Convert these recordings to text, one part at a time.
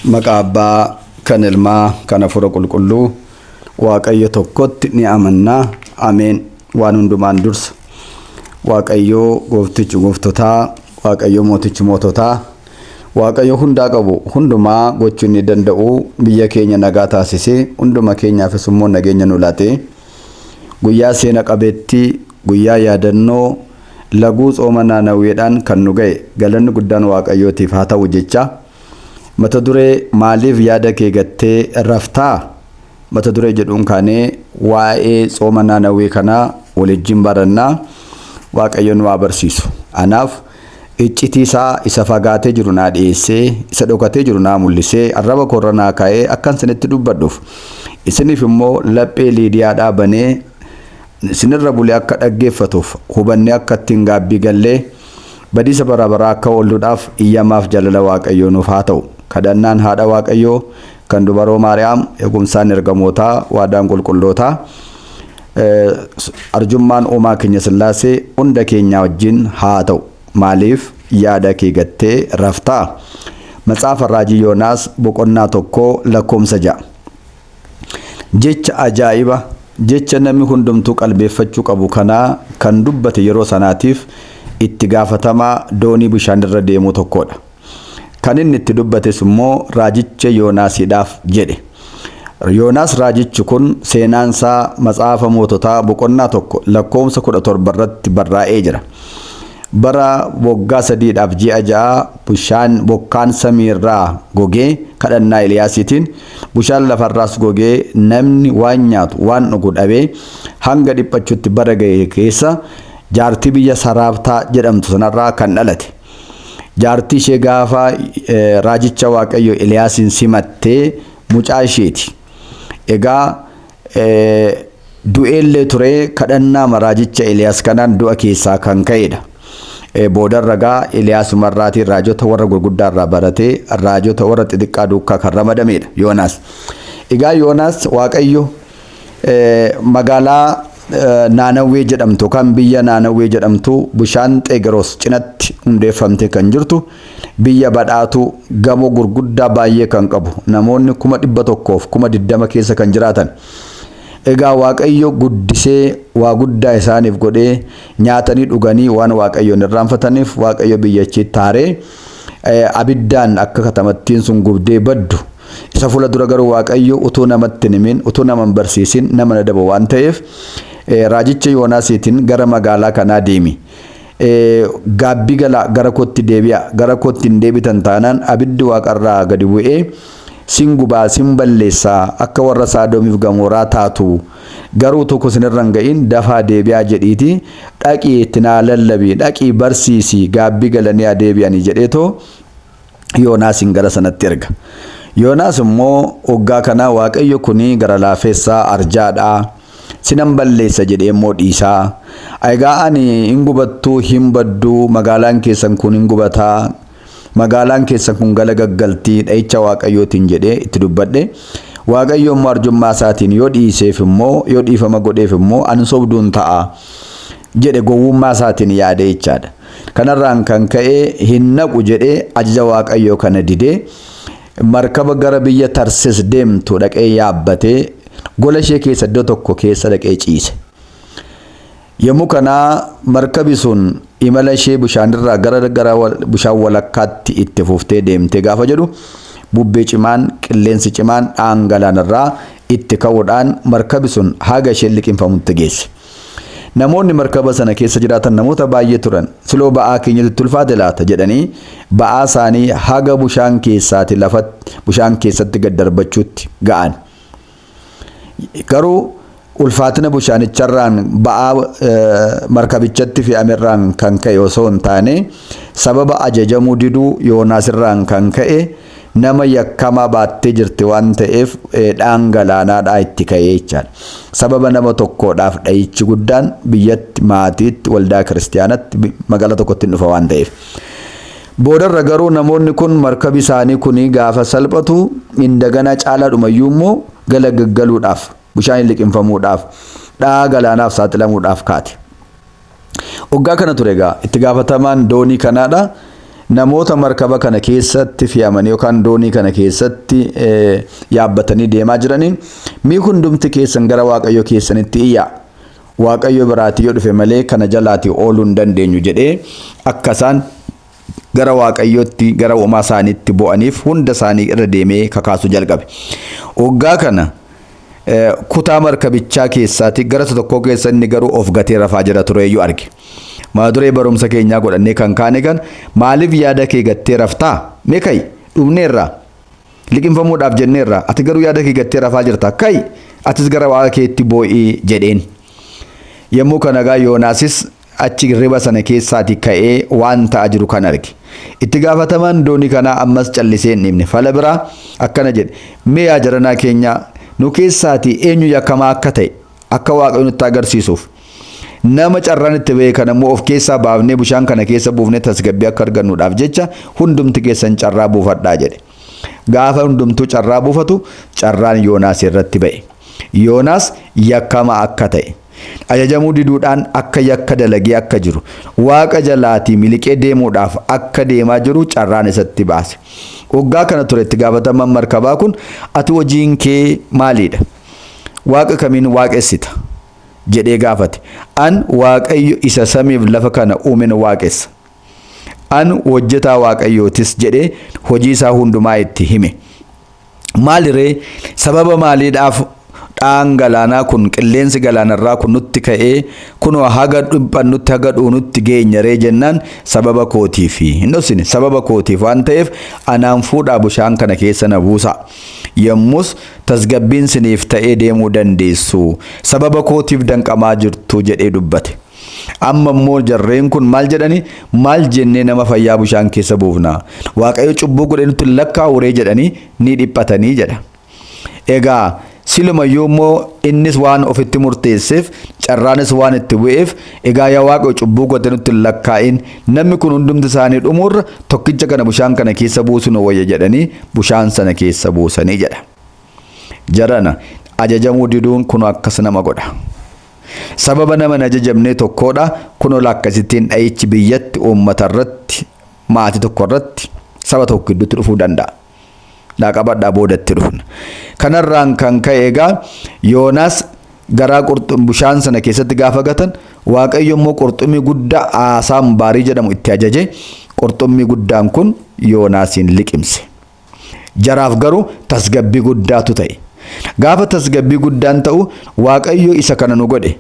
Maqaa Abbaa kan Ilmaa kan Hafuura Qulqulluu Waaqayyo tokkotti ni amannaa. Ameen. Waan hundumaan dursa Waaqayyo gooftichi gooftotaa, Waaqayyo mootichi moototaa, Waaqayyo hundaa qabu hundumaa gochuu ni danda'u biyya keenya nagaa taasisee hunduma keenyaafis immoo nageenya nu laatee guyyaa seena qabeettii guyyaa yaadannoo laguu tsooma Naanawweedhaan kan nu ga'e galanni guddaan Waaqayyootiif haa ta'u jecha mata duree maaliif yaada kee gattee raftaa mata duree jedhuun kaanee waa'ee tsooma Naanawwee kanaa waliin barannaa. Waaqayyo nu haa barsiisu. Anaaf iccitii isaa isa fagaatee jiru naa dhiyeessee isa dhokatee jiru naa mul'isee arraba koorra naa kaa'ee akkan isinitti dubbadhuuf isiniif immoo laphee Liidiyaadhaa banee isinirra bulee akka dhaggeeffatuuf hubannee akka ittiin gaabbii gallee badiisa bara baraa akka oolluudhaaf iyyamaaf jaalala Waaqayyoo nuuf haa ta'u. Kadhannaan haadha Waaqayyoo kan dubaroo Maariyaam eegumsaan ergamootaa waadaan qulqullootaa arjummaan uumaa keenya Sillaasee hunda keenyaa wajjin haa ta'u. Maaliif yaada kee gattee raftaa? Matsaafa Raajii Yoonaas boqonnaa 1 lakkoomsa 6. Jecha ajaa'iba jecha namni hundumtuu qalbeeffachuu qabu kanaa kan dubbate yeroo sanaatiif itti gaafatamaa doonii bishaanirra deemuu tokkodha. Kan inni itti dubbates immoo raajicha Yoonaasiidhaaf jedhe. Yoonaas raajichi kun seenaansaa matsaafa moototaa boqonnaa 1 lakkoomsa 17 irratti barraa'ee jira. Bara waggaa 3dhaaf ji'a 6 bishaan bokkaan samiirraa gogee kadhannaa Eliyaasiitiin bishaan lafarraas gogee namni waan nyaatu waan dhugu dhabee hanga dhiphachuutti bara ga'e keessa jaartii biyya Saraabtaa jedhamtu sanarraa kan dhalate. Jaartii ishee gaafa raajicha Waaqayyo Eliyaasiin simattee mucaa isheeti. Egaa du'eellee ture kadhannaa raajicha Eliyaas kanaan du'a keessaa kan ka'edha. Boodarra gaa Eliyaas marraatiin raajota warra gurguddaa irraa baratee raajota warra xixiqqaa duukaa kan ramadamedha Yoonaas. Egaa Yoonaas Waaqayyo magaalaa Naanawwee jedhamtu kan biyya Naanawwee jedhamtu bishaan Xeegiroos cinatti hundeeffamte kan jirtu biyya badhaatu gamoo gurguddaa baay'ee kan qabu namoonni 120,000 keessa kan jiraatan. Egaa Waaqayyo guddisee waa guddaa isaaniif godhee nyaatanii dhuganii waan Waaqayyoon irraanfataniif Waaqayyo biyyachi taaree abiddaan akka katamattiin sun gubdee baddu. Isa fuula dura garuu Waaqayyo utuu namatti hin himin utuu nama hin barsiisin nama na daba waan ta'eef raajicha Yoonaasiitiin gara magaalaa kanaa deemi. Gaabbii gala gara kootti deebi'a gara kootti hin deebitan taanaan abiddi waaqarraa gadi bu'ee sin gubaa sin balleessaa akka warra Saadomiif Gamooraa taatu garuu tokko sinirra hin ga'in dafaa deebi'aa jedhiiti dhaqii itti naa lallabi dhaqii barsiisi gaabbii galanii haa deebi'anii jedheetoo Yoonaasin gara sanatti erga. Yoonaas immoo waggaa kana Waaqayyo kuni gara laafessaa arjaadhaa sinan balleessa jedhee immoo dhiisaa. Egaa ani hin gubattuu hin badduu magaalaan keessan kun hin gubataa magaalaan keessan kun gala gaggaltii dha'icha Waaqayyootiin jedhee itti dubbadhe. Waaqayyo immoo arjummaa isaatiin yoo dhiiseef immoo yoo dhiifama godheef immoo ani sobduun ta'a jedhe gowwummaa isaatiin yaadee jechaadha. Kanarraan kan ka'e hin naqu jedhee ajaja Waaqayyoo kana didee markaba gara biyya Tarsis deemtu dhaqee yaabbatee gola ishee keessa iddoo tokko keessa dhaqee ciise. Yommuu kanaa markabi sun imala ishee bishaanirraa gara gara bishaan walakkaatti itti fuftee deemtee gaafa jedhu bubbee cimaan qilleensi cimaan dhaan galaanarraa itti ka'uudhaan markabi sun haga isheen liqimfamutti geesse. Namoonni markaba sana keessa jiraatan namoota baay'ee turan. Siloo ba'aa keenyatti ulfaate laata jedhanii ba'aa isaanii haga bishaan keessaati lafatti bishaan keessatti gad darbachuutti ga'an. Garuu ulfaatina bishaanicharraan ba'aa markabichatti fe'amerraan kan ka'e osoo hin taane sababa ajajamuu diduu Yoonaasirraan kan ka'e nama yakkamaa baattee jirti waan ta'eef dhaan galaanaadhaa itti ka'ee jechaadha. Sababa nama tokkoodhaaf dha'ichi guddaan biyyatti, maatiitti, waldaa kiristiyaanatti magaalaa tokkotti hin dhufa waan ta'eef. Boodarra garuu namoonni kun markabi isaanii kun gaafa salphatu indagana caalaadhumayyuu immoo gala gaggaluudhaaf bishaan liqimfamuudhaaf dha'aa galaanaaf saaxilamuudhaaf kaate. Waggaa kana ture egaa itti gaafatamaan doonii kanaadha. Namoota markaba kana keessatti fe'amanii yookaan doonii kana keessatti yaabbatanii deemaa jiraniin, "Mii hundumti keessan gara Waaqayyo keessanitti iyyaa. Waaqayyo biraatii yoo dhufe malee kana jalaatii ooluu hin dandeenyu," jedhee akka isaan gara Waaqayyootti, gara uumaa isaaniitti bu'aniif hunda isaanii irra deemee kakaasuu jalqabe. Waggaa kana kutaa markabichaa keessaati gara tokko keessa inni garuu of gatee rafaa jira tureeyyuu arge. Mata duree barumsa keenyaa godhannee kan kaane kan, "Maaliif yaada kee gattee raftaa? Mee ka'i, dhumneerra. Liqinfamuudhaaf jenneerra. Ati garuu yaada kee gattee rafaa jirta. Ka'i, atis gara Waaqa keetti boo'ii," jedheen. Yommuu kana gaa Yoonaasis achi riba sana keessaatii ka'ee waan ta'aa jiru kan arge. Itti gaafatamaan doonii kanaa ammas callisee hin dhiifne. Fala biraa akkana jedhe: "Mee yaa jaranaa keenyaa, nu keessaatii eenyu yakkamaa akka ta'e akka Waaqayyo nutti agarsiisuuf, nama carraan itti ba'e kana immoo of keessaa baafnee bishaan kana keessa buufnee tasgabbii akka argannuudhaaf jecha hundumti keessan carraa buufadhaa," jedhe. Gaafa hundumtuu carraa buufatu carraan Yoonaas irratti ba'e. Yoonaas yakkamaa akka ta'e, ajajamuu diduudhaan akka yakka dalagee akka jiru, Waaqa jalaatii miliqee deemuudhaaf akka deemaa jiru carraan isatti baase. Waggaa kana ture itti gaafatamaan markabaa kun, "Ati hojiin kee maaliidha? Waaqa kamiin waaqessita?" jedhee gaafate. "An Waaqayyo isa samiif lafa kana uumen waaqessa. An hojjetaa Waaqayyootis," jedhee hojii isaa hundumaa itti hime. "Maaliree, sababa maaliidhaaf dha'aan galaanaa kun, qilleensi galaanarraa kun nutti ka'ee kunoo haga dhiphannutti, haga dhuunutti geenyaree?" jennaan, "Sababa kootiif hin dhoksine, sababa kootiif waan ta'eef anaan fuudhaa bishaan kana keessa na buusa. Yommus tasgabbiin siniif ta'ee deemuu dandeessu. Sababa kootiif danqamaa jirtu," jedhee dubbate. Amma immoo jarreen kun maal jedhani? "Maal jennee nama fayyaa bishaan keessa buufna? Waaqayyo cubbuu godhe nutti lakkaa'uree?" jedhanii ni dhiphatanii jedha. Egaa silumayyuu immoo innis waan ofitti murteesseef, carraanis waan itti bu'eef, "Egaa yaa Waaqayyo, cubbuu godhe nutti hin lakkaa'in, namni kun hundumti isaanii dhumuurra tokkicha kana bishaan kana keessa buusu nu wayya," jedhanii bishaan sana keessa buusanii jedha. Jarana, ajajamuu diduun kun akkas nama godha. Sababa nama hin ajajamne tokkodha. Kunoo akkasittiin dha'ichi biyyatti, uummata irratti, maatii tokko irratti, saba tokko gidduutti dhufuu danda'a. Dhaaqabadhaa, boodatti dhufna. Kanarraan kan ka'e egaa Yoonaas garaa bishaan sana keessatti gaafa gatan, Waaqayyo immoo qurxummii guddaa aasaan baarii jedhamu itti ajaje. Qurxummii guddaan kun Yoonaasiin liqimse. Jaraaf garuu tasgabbii guddaatu ta'e. Gaafa tasgabbii guddaan ta'u, Waaqayyo isa kana nu godhe.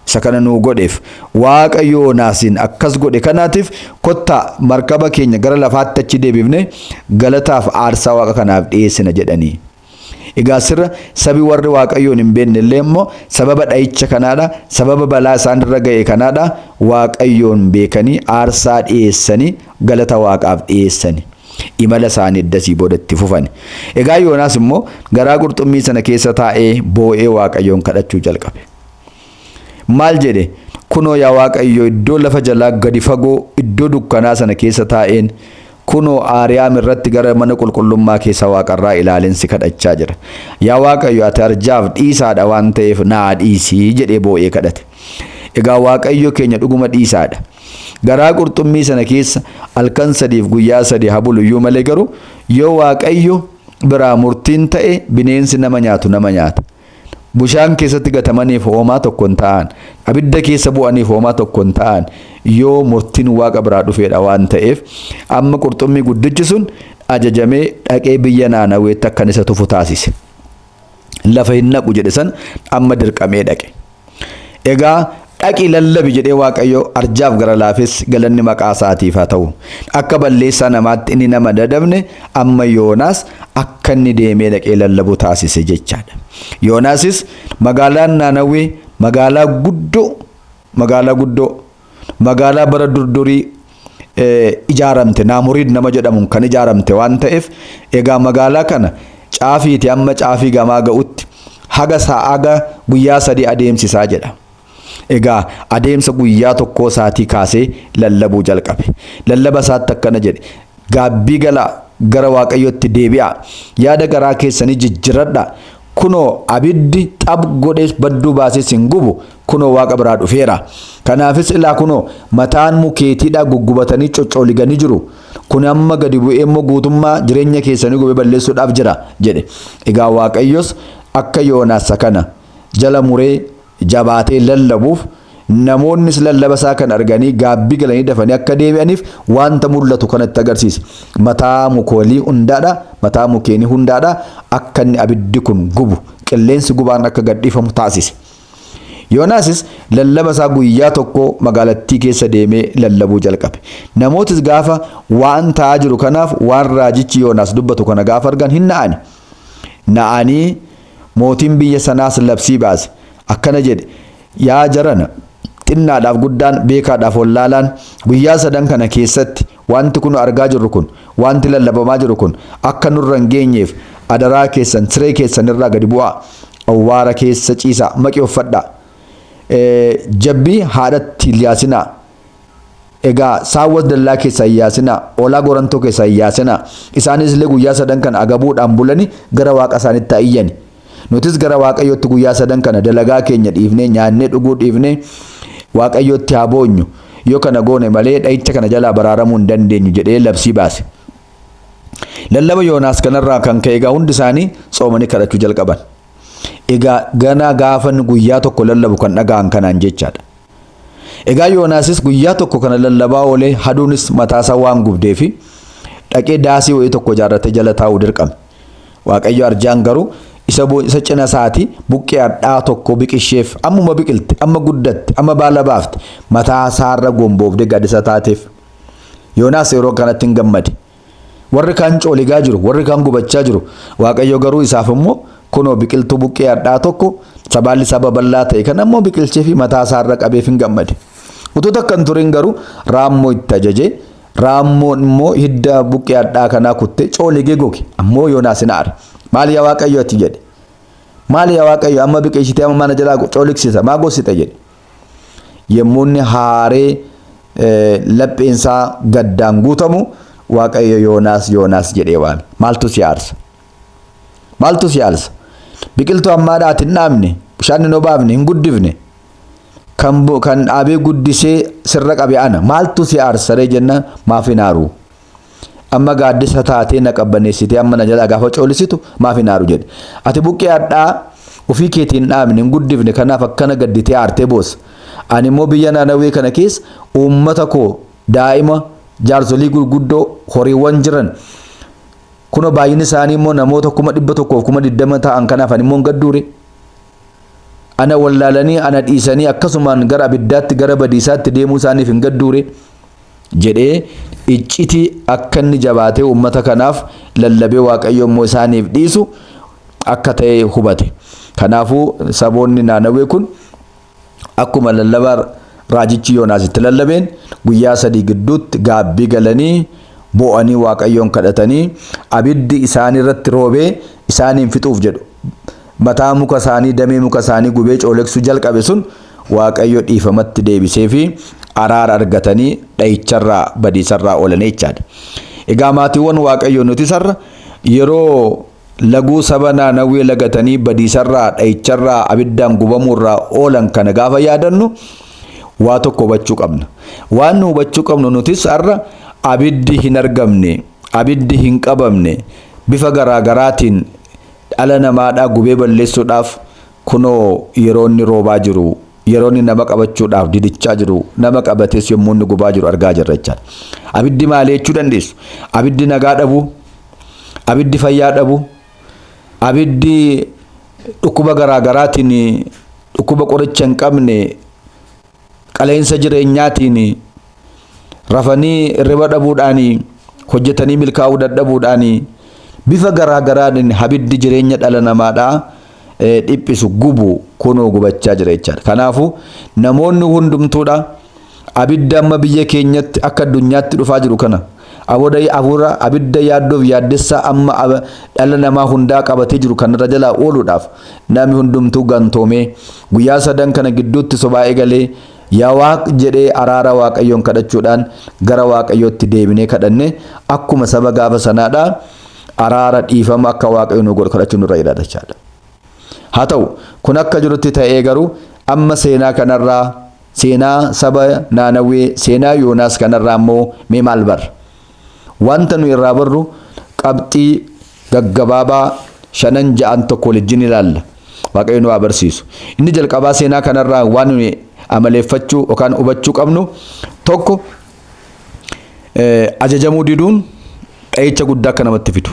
Isa kana nu godheef, Waaqa Yoonaasiin akkas godhe kanaatiif, kottaa markaba keenya gara lafaatti achi deebifne galataaf aarsaa Waaqa kanaaf dhiyeessina jedhanii. Egaa sirra sabi warri Waaqayyoon hin beekne illee immoo sababa dha'icha kanaadha, sababa balaa isaan irra ga'e kanaadha, Waaqayyoon beekanii aarsaa dhiyeessanii galata Waaqaaf dhiyeessani. Imala isaanii eddasii booda itti fufani. Egaa Yoonaas immoo garaa qurxummii sana keessa taa'ee boo'ee Waaqayyoon kadhachuu jalqabe. Maal jedhe? "Kunoo yaa Waaqayyo, iddoo lafa jalaa gadi fagoo, iddoo dukkanaa sana keessa taa'een, kunoo Aariyaam irratti gara mana qulqullummaa keessa waaqarraa ilaaleen si kadhachaa jira. Yaa Waaqayyo, ati arjaaf dhiisaadha waan ta'eef naa dhiisii," jedhee boo'ee kadhate. Egaa Waaqayyo keenya dhuguma dhiisaadha. Garaa qurxummii sana keessa halkan 3f guyyaa 3 habulu iyyuu malee, garuu yoo Waaqayyo biraa murtiin ta'e bineensi nama nyaatu nama nyaata. Bishaan keessatti gatamaniif hoomaa tokko hin ta'an. Abidda keessa bu'aniif hoomaa tokko hin ta'an. Yoo murtiin Waaqa biraa dhufeedha waan ta'eef, amma qurxummii guddichi sun ajajamee dhaqee biyya Naanaweetti akkan isa tufu taasise. Lafa hin naqu jedhe san amma dirqamee dhaqe. Egaa "Dhaqi lallabi," jedhee Waaqayyo arjaaf gara laafes, galanni maqaa isaatiif haa ta'u. Akka balleessaa namaatti inni nama dadabne, amma Yoonaas akka inni deemee dhaqee lallabu taasise jechaadha. Yoonaasis magaalaan Naanawwee magaalaa guddoo, magaalaa guddoo, magaalaa bara durdurii ijaaramte, Naamuriid nama jedhamuun kan ijaaramte waan ta'eef, egaa magaalaa kana caafiiti amma caafii gamaa ga'utti haga sa'aaga guyyaa 3 adeemsisaa jedha. Egaa adeemsa guyyaa tokkoo isaatii kaasee lallabuu jalqabe. Lallaba isaatti akkana jedhe: "Gaabbii galaa, gara Waaqayyootti deebi'aa. Yaada garaa keessanii jijjiradhaa. Kunoo abiddi xab godhees badduu baasee sin gubu kunoo Waaqa biraa dhufeera. Kanaafis ilaa kunoo mataan mukeetiidhaa guggubatanii coccooliganii jiru. Kun amma gadi bu'ee immoo guutummaa jireenya keessanii gubee balleessuudhaaf jira jedhe. Egaa Waaqayyos akka Yoonaas kana jala muree jabaatee lallabuuf, namoonnis lallaba isaa kan arganii gaabbii galanii dafanii akka deebi'aniif wanta mul'atu kanatti agarsiise. Mataa mukoolii hundaadha, mataa mukeenii hundaadha akka inni abiddi kun gubu, qilleensi gubaan akka gadhiifamu taasise. Yoonaasis lallaba isaa guyyaa tokko magaalattii keessa deemee lallabuu jalqabe. Namootis gaafa waan ta'aa jiru kanaaf waan raajichi Yoonaas dubbatu kana gaafa argan hin na'ani. Na'anii mootiin biyya sanaas labsii baase. Akkana jedhe: yaa jarana, xinnaadhaaf guddaan, beekaadhaaf wallaalaan, guyyaa sadan kana keessatti wanti kun argaa jirru kun, wanti lallabamaa jiru kun akka nurra hin geenyeef adaraa keessan siree keessan irraa gadi bu'aa, awwaara keessa ciisaa, maqii uffadhaa, jabbii haadhatti hin yaasinaa, egaa saawwas dallaa keessa hin yaasinaa, hoolaa gorantoo keessa hin yaasinaa. Isaanis illee guyyaa sadan kana agabuudhaan bulanii gara Waaqa isaaniitti haa iyyani. Nutis gara Waaqayyootti guyyaa sadan kana dalagaa keenya dhiifnee, nyaannee dhuguu dhiifnee Waaqayyootti haa boonyu. Yoo kana goone malee dha'icha kana jalaa baraaramuu hin dandeenyu jedhee labsii baase. Lallaba Yoonaas kanarraa kan ka'e egaa hundi isaanii tsoomanii kadhachuu jalqaban. Egaa ganaa gaafa inni guyyaa tokko lallabu kan dhaga'an kanaan jechaadha. Egaa Yoonaasis guyyaa tokko kana lallabaa oolee haduunis mataasaa waan gubdeefi dhaqee daasii wayii tokko ijaarratee jala taa'uu dirqame. Waaqayyo arjaan garuu isa cina isaati buqqee hadhaa tokko biqisheef, ammuma biqilte, amma guddatte, amma baala baafte, mataa isaarra gomboofdee gaaddisa taateef. Yoonaas yeroo kanatti hin gammade. Warri kaan cooligaa jiru, warri kaan gubachaa jiru. Waaqayyo garuu isaaf immoo kunoo biqiltuu buqqee hadhaa tokko sabaalli isaa babal'aa ta'e kan ammoo biqilchee fi mataa isaarra qabeef hin gammade. Utuu takka hin turin garuu raammoo itti ajaje. Raammoon immoo hidda buqqee hadhaa kanaa kuttee cooligee goge. Ammoo Yoonaas hin aare. Maal yaa Waaqayyo ati jedhe. Maal yaa Waaqayyo, amma biqilchitee amma mana jalaa cooligsisa maa gossite jedhe. Yommuu inni haaree lapheensaa gaddaan guutamu Waaqayyo Yoonaas Yoonaas jedhee waame. Maaltu si aarsa? Maaltu si aarsa? Biqiltuu ammaadhaa ati hin dhaabne, bishaan hin obaafne, hin guddifne. Kan dhaabee guddisee sirra qabe ana. Maaltu si aarsa ree jennaan, maaf hin aaru? Amma gaaddisa taatee na qabbaneessitee amma na jalaa gaafa coolisitu maaf hin aaru jedhe. Ati buqqee hadhaa ofii keetii hin dhaabne, hin guddifne, kanaaf akkana gadditee aartee boossa. Ani immoo biyya Naanawwee kana keessa uummata koo, daa'ima, jaarsolii gurguddoo, horiiwwan jiran kunoo baay'inni isaanii immoo namoota 120,000 ta'an kanaaf ani immoo hin gadduure. Ana wallaalanii ana dhiisanii akkasumaan gara abiddaatti, gara badiisaatti deemuu isaaniif hin gadduure jedhee iccitii akka inni jabaatee uummata kanaaf lallabee Waaqayyo immoo isaaniif dhiisu akka ta'e hubate. Kanaafuu saboonni Naanawwee kun akkuma lallaba raajichi Yoonaas itti lallabeen guyyaa 3 gidduutti gaabbii galanii boo'anii Waaqayyoon kadhatanii abiddi isaanii irratti roobee isaaniin fixuuf jedhu, mataa muka isaanii, damee muka isaanii gubee cooleksuu jalqabe sun Waaqayyo dhiifamatti deebisee fi araara argatanii dha'icharraa, badiisarraa oolanii jechaadha. Egaa maatiiwwan Waaqayyo, nuti sarra yeroo laguu saba Naanawwee lagatanii badiisarraa, dha'icharraa, abiddaan gubamuurraa oolan kana gaafa yaadannu waa tokko hubachuu qabna. Waan nu hubachuu qabnu, nutis har'a abiddi hin argamne, abiddi hin qabamne bifa garaagaraatiin dhala namaadhaa gubee balleessuudhaaf kunoo yeroo inni roobaa jiru, yeroo inni nama qabachuudhaaf didichaa jiru, nama qabates yommuu inni gubaa jiru argaa jirra jechaadha. Abiddi maali jechuu dandeessu? Abiddi nagaa dhabuu, abiddi fayyaa dhabuu, abiddi dhukkuba garaagaraatiin, dhukkuba qoricha hin qabne, qaleensa jireenyaatiin, rafanii hirriba dhabuudhaan, hojjetanii milkaa'uu dadhabuudhaan, bifa garaagaraatiin abiddi jireenya dhala namaadhaa dhiphisu, gubu kunoo gubachaa jira jechaadha. Kanaafuu namoonni hundumtuudha abidda amma biyya keenyatti akka addunyaatti dhufaa jiru kana, aboda hafuura abidda yaaddoof yaaddessaa amma dhala namaa hundaa qabatee jiru kanarra jalaa ooluudhaaf namni hundumtuu gantoomee guyyaa sadan kana gidduutti sobaa eegalee yaa Waaq jedhee araara Waaqayyoon kadhachuudhaan gara Waaqayyootti deebinee kadhanne akkuma saba gaafa sanaadhaa araara, dhiifama akka Waaqayyo nu godhu kadhachuu nurra jira jechaadha. Haa ta'u, kun akka jirutti ta'ee garuu amma seenaa kanarraa, seenaa saba Naanawwee, seenaa Yoonaas kanarraa immoo mee maal barra? Wanta nu irraa barru qabxii gaggabaabaa shanan ja'an tokko waliin ilaalla. Waaqayyo nu haa barsiisu. Inni jalqabaa seenaa kanarraa waan nuyi amaleeffachuu yookaan hubachuu qabnu tokko, ajajamuu diduun dha'icha guddaa akka namatti fidu.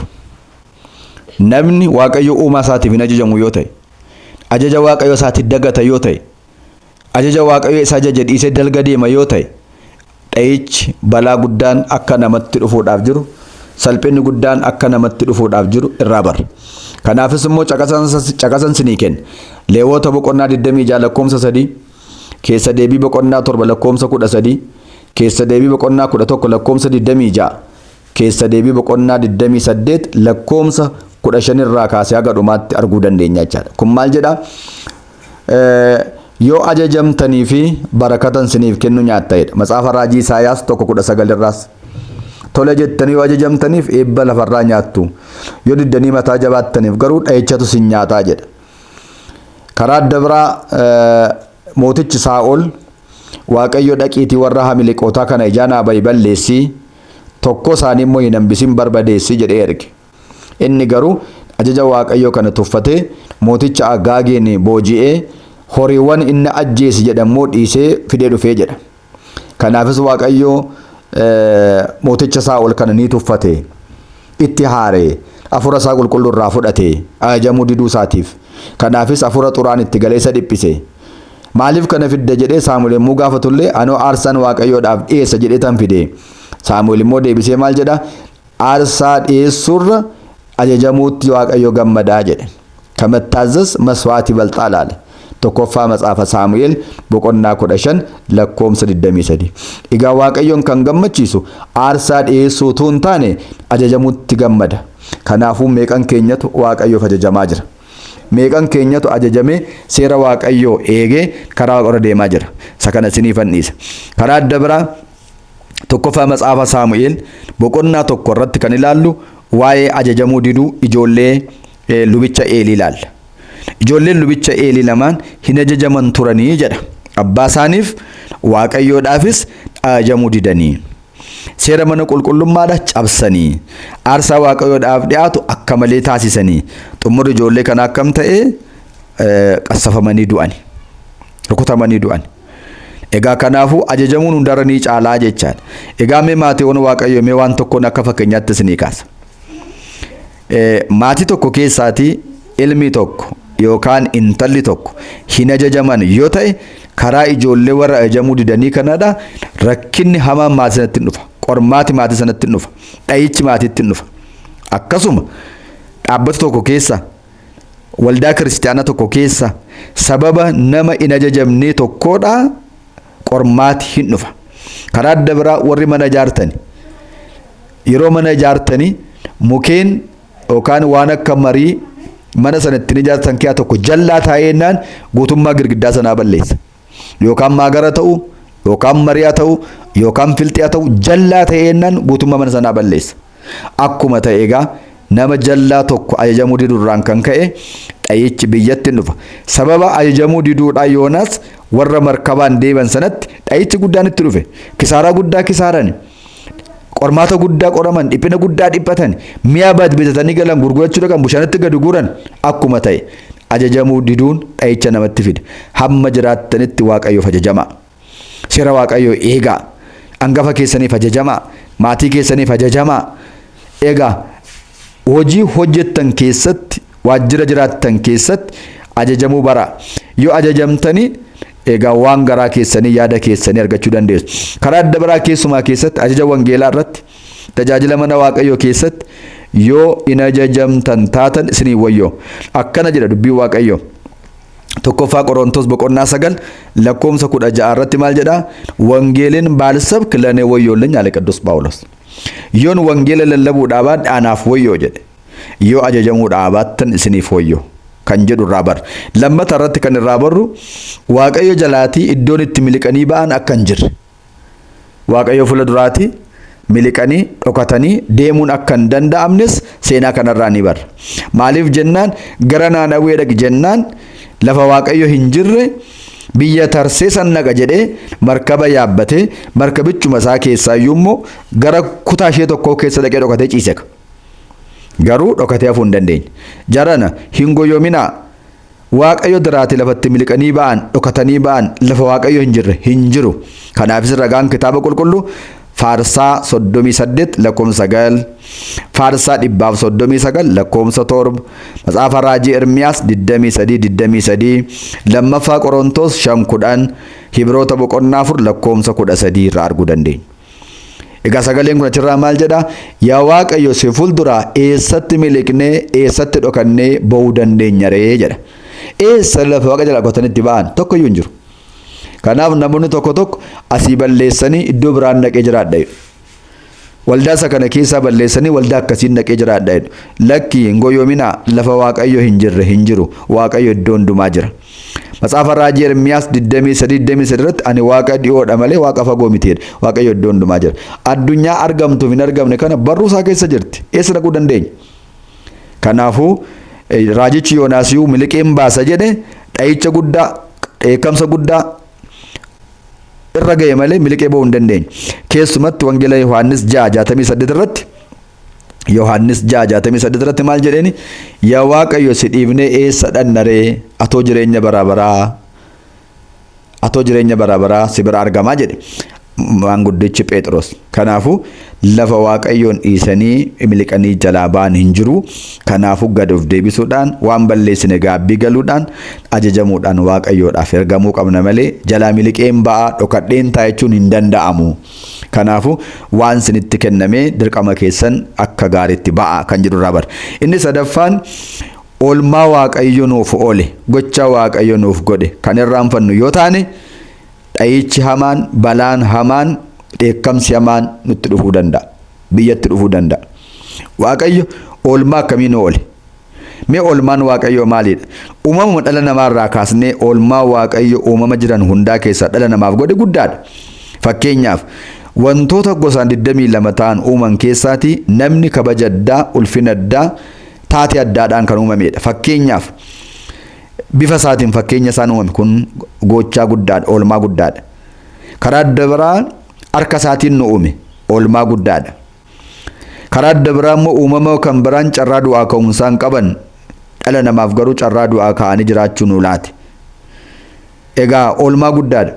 Namni Waaqayyo uumaa isaatiif hin ajajamu yoo ta'e, ajaja Waaqayyo isaatiif dagata yoo ta'e, ajaja Waaqayyo isa ajaje dhiisee dalga deema yoo ta'e, dha'ichi balaa guddaan akka namatti dhufuudhaaf jiru, salphinni guddaan akka namatti dhufuudhaaf jiru irraa barra. Kanaafis immoo caqasan sinii kenna. Leewwota boqonnaa 26 lakkoomsa 3, Keessa Deebii boqonnaa 7 lakkoomsa 13, Keessa Deebii boqonnaa 11 lakkoomsa 26, Keessa Deebii boqonnaa 28 lakkoomsa 15 irraa kaasee haga dhumaatti arguu dandeenya jechaadha. Kun maal jedhaa? Yoo ajajamtanii fi barakatan siniif kennu nyaatta jedha. Matsaafa raajii Isaayaas 1:19 irraas. Tole jettanii yoo ajajamtaniif eebba lafarraa nyaattu. Yoo diddanii mataa jabaattaniif garuu dha'ichatu sin nyaataa jedha. Karaa adda biraa, mootichi Saa'ol, Waaqayyo "Dhaqiitii warra Hamileqootaa kana ijaa naa bahi balleessii, tokko isaanii immoo hin hambisin, barbadeessi" jedhee erge. Inni garuu ajaja Waaqayyoo kana tuffatee mooticha Agaageen booji'ee, horiiwwan inni ajjeese jedhammoo dhiisee fidee dhufee jedha. Kanaafis Waaqayyo mooticha Saa'ol kana ni tuffate. Itti haare. Afura isaa qulqulluu irraa fudhate. Ajajamuu diduu isaatiif. Kanaafis afura xuraan itti galee isa dhiphise. "Maaliif kana fidde?" jedhee Saamu'eel yommuu gaafatullee, "Anoo aarsaan Waaqayyoodhaaf dhiyeessa jedhee tan fide." Saamu'eel immoo deebisee maal jedha? "Aarsaa dhiyeessuurra ajajamuutti Waaqayyo gammadaa" jedhe. ከመታዘዝ መስዋዕት ይበልጣል አለ። Tokkoffaa matsaafa Saamu'eel boqonnaa 15 lakkoomsa 23. Egaa Waaqayyoon kan gammachiisu aarsaa dhiyeessuu utuu hin taane ajajamuutti gammada. Kanaafuu meeqan keenyatu Waaqayyoof ajajamaa jira? Meeqan keenyatu ajajamee seera Waaqayyoo eegee karaa Waaqarra deemaa jira? Isa kana isiniifan dhiisa. Karaa adda biraa, tokkoffaa matsaafa Saamu'eel boqonnaa 1 irratti kan ilaallu waa'ee ajajamuu diduu ijoollee lubicha Eelii ilaalla. Ijoolleen lubicha Eelii lamaan hin ajajaman turanii jedha. Abbaa isaaniif, Waaqayyoodhaafis ajajamuu didanii. Seera mana qulqullummaadha cabsanii, aarsaa Waaqayyoodhaaf dhiyaatu akka malee taasisanii, xumurri ijoollee kana akkam ta'e? Qassafamanii du'ani. Rukutamanii du'ani. Egaa kanaafuu ajajamuun hundarra ni caalaa jechaadha. Egaa mee maatiiwwan Waaqayyoo, mee waan tokkoon akka fakkeenyaatti isinii kaasa. Maatii tokko keessaatii ilmi tokko yookaan intalli tokko hin ajajaman yoo ta'e, karaa ijoollee warra ajajamuu didanii kanadha rakkinni hamaan maatii sanatti hin dhufa. Qormaati maatii sanatti hin dhufa. Dha'ichi maatiitti hin dhufa. Akkasuma dhaabbata tokko keessa, waldaa kiristaanaa tokko keessa, sababa nama hin ajajamnee tokkodha qormaati hin dhufa. Karaa adda biraa, warri mana ijaartani, yeroo mana ijaartanii mukeen yookaan waan akka marii mana sana ittiin ijaartan keessaa tokko jallaa taa'eennaan guutummaa girgiddaa sanaa balleessa. Yookaan maagara ta'u, yookaan mari'a ta'u, yookaan filxi'a ta'u, jallaa ta'eennaan guutummaa mana sanaa balleessa. Akkuma ta'e egaa nama jallaa tokko ajajamuu diduurraan kan ka'e dha'ichi biyyatti hin dhufa. Sababa ajajamuu diduudhaan Yoonaas warra markabaan deeman sanatti dha'ichi guddaan itti dhufe. Kisaaraa guddaa kisaarani. Qormaata guddaa qoraman, dhiphina guddaa dhiphatan, mi'a bitatanii galan gurgurachuu dhaqan bishaanitti gadi guuran. Akkuma ta'e ajajamuu diduun dha'icha namatti fida. Hamma jiraattanitti Waaqayyoof ajajamaa. Seera Waaqayyoo eegaa. Hangafa keessaniif ajajamaa. Maatii keessaniif ajajamaa. Egaa hojii hojjettan keessatti, waajjira jiraattan keessatti ajajamuu bara. Yoo ajajamtanii egaa waan garaa keessanii, yaada keessanii argachuu dandeessu. Karaa adda biraa, keessumaa keessatti ajaja wangeelaa irratti, tajaajila mana Waaqayyoo keessatti yoo hin ajajamtan taatan isinii wayyoo. Akkana jedha dubbiin Waaqayyoo. Tokkoffaa Qorontos boqonnaa 9 lakkoomsa 16 irratti maal jedhaa? "ወንጌልን ባልሰብክ ለእኔ ወዮልኝ" አለ ቅዱስ ጳውሎስ። Yoon wangeela lallabuudhaa baadhe anaaf wayyoo jedhe. Yoo ajajamuudhaa baattan isiniif wayyoo kan jedhu irraa barra. Lammata irratti kan irraa barru, Waaqayyo jalaatii iddoon itti miliqanii ba'an akka hin jirre. Waaqayyo fuula duraatii Miliqanii dhokatanii deemuun akka hin danda'amnes seenaa kanarraa ni barra. Maaliif jennaan, gara Naanawwee dhaqi jennaan lafa Waaqayyo hin jirre biyya Tarsee san dhaqa jedhee markaba yaabbatee, markabichuma isaa keessaa iyyuu immoo gara kutaa ishee tokkoo keessa dhaqee dhokatee ciise. Garuu dhokatee hafuu hin dandeenye. Jarana, hin goyoominaa. Waaqayyo diraati lafatti miliqanii ba'an, dhokatanii ba'an, lafa Waaqayyo hin jirre hin jiru. Kanaafis ragaan kitaaba qulqulluu Faarsaa 38 lakkoofsa 9, Faarsaa 139 lakkoofsa 7, Matsaafa Raajii Ermiyaas 23 23, 2ffaa Qorontos 5 10, Hibroota boqonnaa 4 lakkoofsa 13 irraa arguu dandeenya. Egaa sagaleen kun achirraa maal jedha? Yaa Waaqayyo, si fuulduraa eessatti miliqnee, eessatti dhokannee ba'uu dandeenya ree jedha. Eessa lafa Waaqa jalaa dhokatanii itti ba'an tokko iyyuu hin jiru. Kanaaf namoonni tokko tokko asii balleessanii iddoo biraan dhaqee jiraadha jedhu. Waldaa isa kana keessaa balleessanii waldaa akkasiin dhaqee jiraadha jedhu. Lakki, hin goyoominaa, lafa Waaqayyo hin jirre hin jiru. Waaqayyo iddoo hundumaa jira. Matsaafa Raajii Ermiyaas 23 23 irratti ani Waaqa dhi'oodha malee Waaqa fagoo miti jedhe. Waaqayyo iddoo hundumaa jira. Addunyaa argamtuuf hin argamne kana barruu isaa keessa jirti. Eessa dhaquu dandeenya? Kanaafuu raajichi Yoonaas iyyuu miliqeen baasa jedhe, dha'icha guddaa, dheekkamsa guddaa irra ga'e malee miliqee ba'uu hin dandeenye. Keessumatti Wangeela Yohaannis 6:68 irratti, Yohaannis 6:68 irratti maal jedheeni? Yaa Waaqayyo, si dhiifnee eessa dhanna ree? Atoo jireenya bara baraa, atoo jireenya bara baraa si bira argamaa jedhe maanguddichi Phexros. Kanaafuu lafa Waaqayyoon dhiisanii miliqanii jalaa ba'an hin jiru. Kanaafuu gad of deebisuudhaan, waan balleessine gaabbii galuudhaan, ajajamuudhaan Waaqayyoodhaaf ergamuu qabna malee jalaa miliqeen ba'aa, dhokadheen ta'a jechuun hin danda'amu. Kanaafuu waan isinitti kennamee dirqama keessan akka gaariitti ba'a kan jedhu irraa bara. Inni sadaffaan, oolmaa Waaqayyo nuuf oole, gocha Waaqayyo nuuf godhe kan irraanfannu yoo taane, dha'ichi hamaan, balaan hamaan, dheekkamsi hamaan nutti dhufuu danda'a. Biyyatti dhufuu danda'a. Waaqayyo oolmaa akkamii nu oole? Mee oolmaan Waaqayyoo maalidha? Uumamuma dhala namaarraa kaasnee oolmaa Waaqayyo uumama jiran hundaa keessaa dhala namaaf godhe guddaadha. Fakkeenyaaf, wantoota gosaan 22 ta'an uuman keessaatii namni kabaja addaa, ulfina addaa, taatee addaadhaan kan uumamedha. Fakkeenyaaf, bifa isaatiin fakkeenya isaan uumame, kun gochaa guddaadha, oolmaa guddaadha. Karaa adda biraa harka isaatiin nu uume, oolmaa guddaadha. Karaa adda biraa immoo uumama kan biraan carraa du'aa ka'umsaan qaban, dhala namaaf garuu carraa du'aa ka'anii jiraachuu nu laate. Egaa oolmaa guddaadha.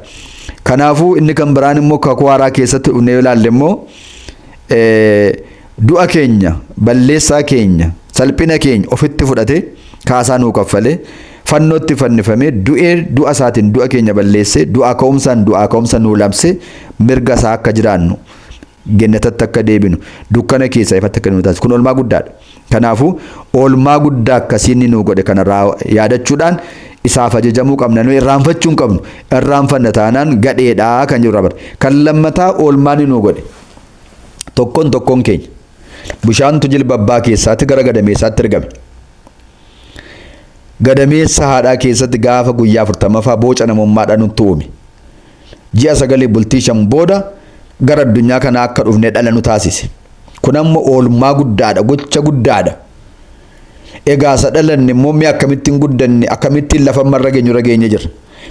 Kanaafuu inni kan biraan immoo kakuu haaraa keessatti dhufnee yoo ilaalle immoo, du'a keenya, balleessaa keenya, salphina keenya ofitti fudhate, kaasaa nuu kaffalee, fannootti fannifamee du'ee, du'a isaatiin du'a keenya balleessee, du'aa ka'umsaan du'aa ka'umsa nuu labsee, mirga isaa akka jiraannu, gennatatti akka deebinu, dukkana keessaa ifatti akka nu taasisu, kun oolmaa guddaadha. Kanaafuu oolmaa guddaa akkasii inni nuu godhe kana yaadachuudhaan isaaf ajajamuu qabna. Nu irraanfachuu hin qabnu. Irraanfanna taanaan gadheedha kan jiru bara. Kan lammataa oolmaa inni nuu godhe, tokkoon tokkoon keenya bishaantu jilba abbaa keessaatti gara gadameessaatti ergame. Gadameessa haadhaa keessatti gaafa guyyaa 40ffaa boca namummaadhaan nutti uume. Ji'a 9 bultii 5 booda gara addunyaa kanaa akka dhufne dhala nu taasise. Kun amma oolmaa guddaadha, gocha guddaadha. Egaa isa dhalanne immoo mee akkamittiin guddanne, akkamittiin lafa amma irra geenyu irra geenye jirra?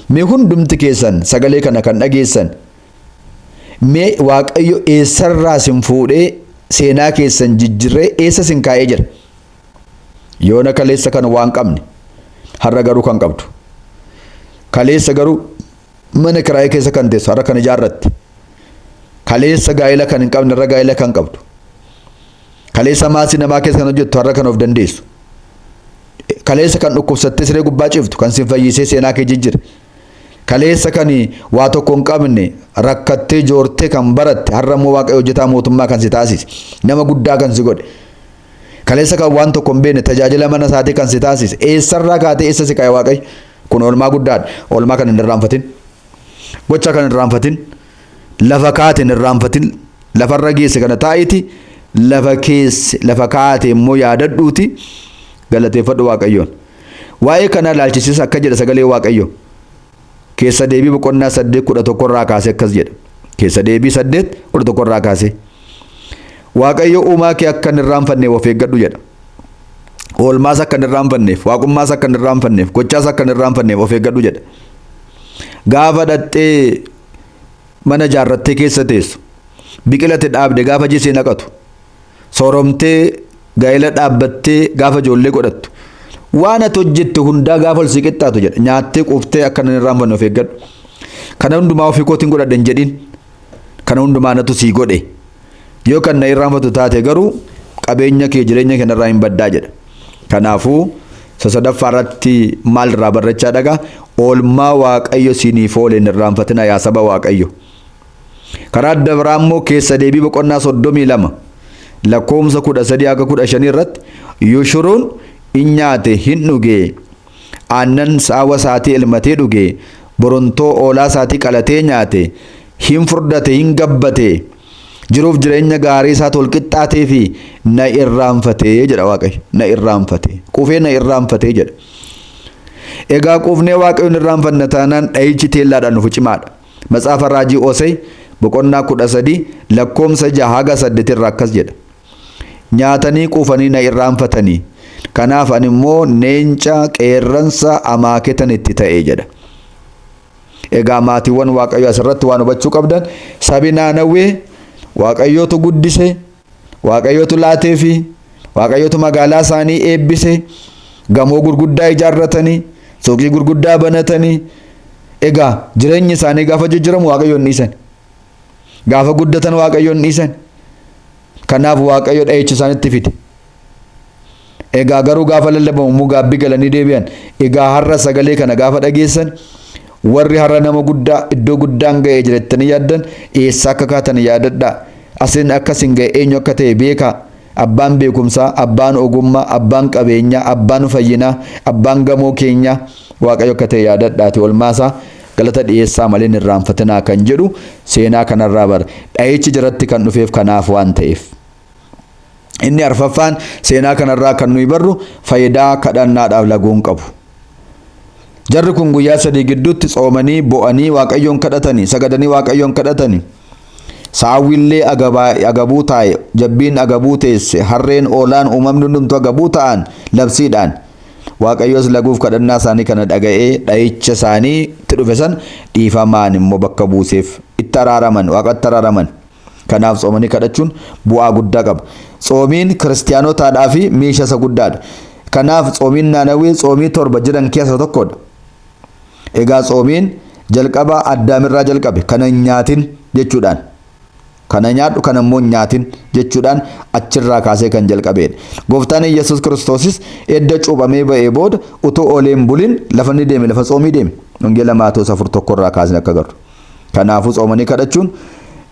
Mee hundumti keessan sagalee kana kan dhageessan, mee Waaqayyo eessarraa isin fuudhee, seenaa keessan jijjirree eessa isin kaa'ee jira? Yoona kaleessa kan waan qabne har'a garuu kan qabdu. Kaleessa garuu mana kiraayee keessa kan teessu har'a kan ijaarratte. Kaleessa gaa'ela kan hin qabne har'a gaa'ela kan qabdu. Kaleessa maasii namaa keessa kan hojjettu har'a kan of dandeessu. Kaleessa kan dhukkubsattee siree gubbaa ciiftu kan sin fayyisee seenaa kee jijjire. Kaleessa kan waa tokko hin qabne, rakkattee joortee kan baratte, har'a immoo Waaqayyo hojjetaa mootummaa kan si taasise, nama guddaa kan si godhe. Kaleessa kan waan tokko hin beekne tajaajila mana isaatii kan si taasise, eessarraa kaatee eessa si kaa'e Waaqayyo? Kun oolmaa guddaadha. Oolmaa kan hin irraanfatin. Gocha kan hin irraanfatin. Lafa kaate hin irraanfatin. Lafarra geesse kana taa'iti, lafa keesse, lafa kaate immoo yaadadhuuti galateeffadhu Waaqayyoon. Waa'ee kanaa ilaalchisees akka jedha sagalee Waaqayyo. Keessa deebii boqonnaa 8:11 irraa kaasee akkas jedha. Keessa deebii 8:11 irraa kaasee. Waaqayyo uumaa kee akka hin irraanfanneef of eeggadhu jedha. Oolmaas akka hin irraanfanneef, waaqummaas akka hin irraanfanneef, gochaas akka hin irraanfanneef of eeggadhu jedha. Gaafa dhattee mana ijaarrattee keessa teessu, biqilate dhaabde gaafa jisee naqatu, sooromtee gaa'ela dhaabbattee gaafa ijoollee godhattu, waan ati hojjette hundaa gaafa ol si qixxaatu jedha. Nyaattee quuftee akka hin irraanfanne of eeggadhu. Kana hundumaa ofii kootiin godhadhe hin jedhin. Kana hundumaa natu sii godhe. Yoo kan na irraanfatu taate garuu qabeenya kee jireenya kee narraa hin baddaa jedha. Kanaafuu isa sadaffaa irratti maal irraa barrachaa dhagaa? Oolmaa Waaqayyo siiniif oole hin irraanfatina yaa saba Waaqayyo. Karaa adda biraa immoo keessa deebii boqonnaa 32 lakkoofsa 13 haga 15 irratti Yoshuruun in nyaate hin dhuge, aannan saawa isaatii elmatee dhuge, borontoo oolaa isaatii qalatee nyaate, hin furdate, hin gabbate, jiruuf jireenya gaarii isaa tol qixxaatee fi na irraanfatee jedha Waaqayyo. Na irraanfate, quufee na irraanfatee jedha. Egaa quufnee Waaqayyoon irraanfanna taanaan dhahichi teellaadhaan dhufu cimaadha. Matsaafa Raajii Osei boqonnaa 13 lakkoomsa 6 haga 8 irraa akkas jedha. Nyaatanii quufanii na irraanfatanii. Kanaaf ani immoo neenca, qeerransa, amaaketan itti ta'e jedha. Egaa maatiiwwan Waaqayyoo asirratti waan hubachuu qabdan, sabi Naanawwee Waaqayyootu guddise, Waaqayyootu laateefi, Waaqayyootu magaalaa isaanii eebbise, gamoo gurguddaa ijaarratanii, suuqii gurguddaa banatanii. Egaa jireenyi isaanii gaafa jijjiiramu Waaqayyoon dhiisan. Gaafa guddatan Waaqayyoon dhiisan. Kanaaf Waaqayyo dha'icha isaanitti fide. Egaa garuu gaafa lallabamu immoo gaabbii galanii deebi'an. Egaa har'a sagalee kana gaafa dhageessan, warri har'a nama guddaa iddoo guddaan ga'ee jira jettanii yaaddan eessaa akka kaatan yaadadhaa. Asin akka isin ga'e eenyu akka ta'e beekaa. Abbaan beekumsaa, abbaan ogummaa, abbaan qabeenyaa, abbaan fayyinaa, abbaan gamoo keenyaa Waaqayyo akka ta'e yaadadhaati olmaasaa galata dhiyeessaa malee hin irraanfatinaa kan jedhu seenaa kanarraa bara. Dha'ichi jaratti kan dhufeef kanaaf waan ta'eef. Inni arfaffaan seenaa kanarraa kan nuyi barru faayidaa kadhannaadhaaf laguun qabu. Jarri kun guyyaa 3 gidduutti tsoomanii, bo'anii, Waaqayyoon kadhatanii, sagadanii Waaqayyoon kadhatanii. Saawwillee agabuu taa'e, jabbiin agabuu teesse, harreen, oolaan, uumamni hundumtuu agabuu ta'an labsiidhaan. Waaqayyos laguuf kadhannaa isaanii kana dhaga'ee dha'icha isaanii itti dhufe san dhiifamaan immoo bakka buuseef. Itti araaraman, Waaqatti araaraman. Kanaaf tsoomanii kadhachuun bu'aa guddaa qaba. Tsoomiin kiristiyaanotaadhaa fi meeshaa isa guddaadha. Kanaaf tsoomiin Naanawwee tsoomii 7 jiran keessa tokkodha. Egaa tsoomiin jalqaba Addaamirraa jalqabe, kana hin nyaatin jechuudhaan. Kana nyaadhu, kana immoo hin nyaatin jechuudhaan achirraa kaasee kan jalqabeedha. Gooftaan Iyyasuus Kiristoosis edda cuuphamee ba'ee booda utuu oolee hin bulin lafa inni deeme lafa tsoomii deeme. Wangeela Maatewos 4:1 irraa kaasnee akka agarru. Kanaafuu tsoomanii kadhachuun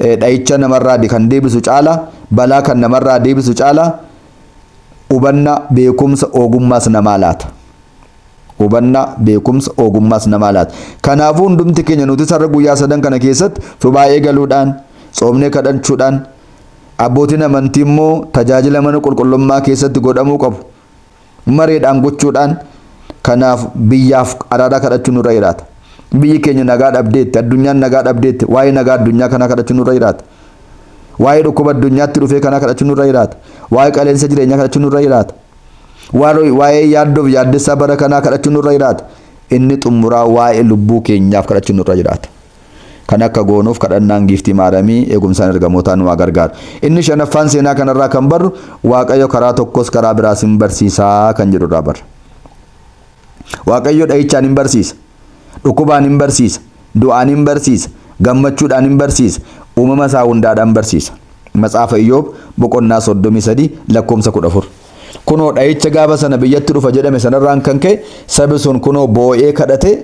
dha'icha namarraa kan deebisu caalaa, balaa kan namarraa deebisu caalaa hubannaa, beekumsa, ogummaas namaa laata. Hubannaa, beekumsa, ogummaas namaa laata. Kanaafuu hundumti keenya nutis har'a guyyaa sadan kana keessatti subaa'ee galuudhaan, tsoomnee kadhachuudhaan, abbootiin amantii immoo tajaajila mana qulqullummaa keessatti godhamuu qabu mareedhaan gochuudhaan kanaaf biyyaaf araaraa kadhachuun nurra jiraata. Biyyi keenya nagaa dhabdeetti, addunyaan nagaa dhabdeetti, waa'ee nagaa addunyaa kanaa kadhachuun nurra jiraata. Waa'ee dhukkuba addunyaatti dhufee kanaa kadhachuun nurra jiraata. Waa'ee qaleensa jireenyaa kadhachuun nurra jiraata. Waa'ee yaaddoof yaaddessaa bara kanaa kadhachuun nurra jiraata. Inni xumuraa waa'ee lubbuu keenyaaf kadhachuun nurra jiraata. Kan akka goonuuf kadhannaan Giiftii Maaramii eegumsaan ergamootaa nu haa gargaaru. Inni shanaffaan seenaa kanarraa kan barru Waaqayyo karaa tokkos karaa biraas hin barsiisaa kan jedhu irraa barra. Waaqayyo dhahichaan hin barsiisa. Dhukkubaan hin barsiisa. Du'aan hin barsiisa. Gammachuudhaan hin barsiisa. Uumama isaa hundaadhaan barsiisa. Matsaafa Iyyoob boqonnaa 33 lakkoomsa 14. Kunoo dhahicha gaafa sana biyyatti dhufa jedhame sanarraan kan ka'e sabi sun kunoo boo'ee kadhatee